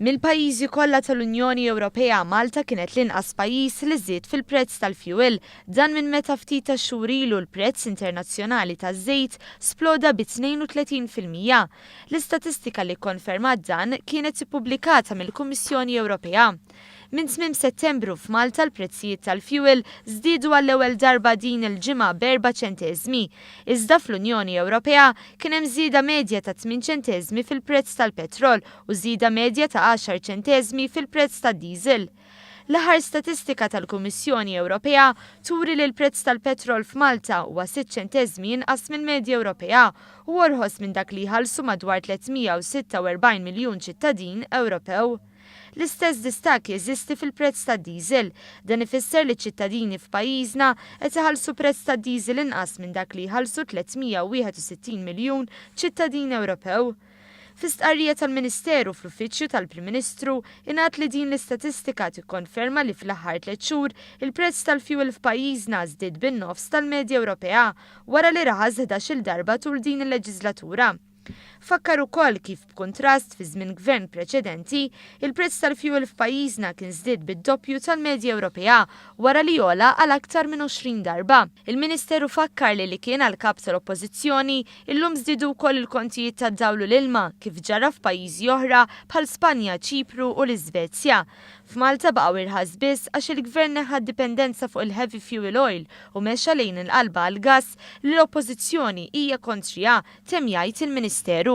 Mill-pajjiżi kollha tal-Unjoni Ewropea, Malta kienet l-inqas pajjiż li żied fil-prezz tal-fjuwil. Dan minn meta ftit tax-xhur ilu l-prezz internazzjonali taż-żejt sploda bi 32%. L-istatistika li kkonfermat dan kienet ippubblikata mill-Kummissjoni Ewropea. Minn tmiem Settembru f'Malta l-prezzijiet tal-fjuwil żdiedu għall-ewwel darba din il-ġimgħa b'erba' ċenteżmi. Iżda fl-Unjoni Ewropea kien hemm żieda medja ta' tmien ċenteżmi fil-prezz tal-petrol u żieda medja ta' għaxar ċenteżmi fil-prezz tad-diesel. L-aħħar statistika tal-Kummissjoni Ewropea turi li l-prezz tal-petrol f'Malta huwa sitt ċenteżmi inqas mill-medja Ewropea u orħos minn dak li jħallsu madwar 346 miljun ċittadin Ewropew. L-istess distakk jeżisti fil-prezz tad-diesel. Dan ifisser li ċ-ċittadini f'pajjiżna qed iħallsu prezz tad-diesel inqas minn dak li jħallsu 361 miljun ċittadin Ewropew. Fi stqarrija tal-Ministeru fl-Uffiċċju tal-Prim Ministru ingħad li din l-istatistika tikkonferma li fl-aħħar tliet xhur il-prezz tal-fjuwil f'pajjiżna żdied bin-nofs tal-medja Ewropea wara li raħas ħdax-il darba tul din il-leġiżlatura. Fakkar ukoll kif b'kuntrast fi żmien gvern preċedenti, il-prezz tal-fjuwil f'pajjiżna kien żdied bid-doppju tal-medja Ewropea wara li għola għal aktar minn 20 darba. Il-Ministeru fakkar li li kien għall-Kap tal-Oppożizzjoni, illum żdiedu wkoll il-kontijiet tad-dawl u l-ilma kif ġara f'pajjiżi oħra bħal Spanja, Ċipru u l-Iżvezja. F'Malta baqgħu irħas biss għax il-Gvern neħħa d-dipendenza fuq il-heavy fuel oil u mexa lejn il-qalba għall-gass li l-Oppożizzjoni hija kontriha, temm jgħid il-Ministeru.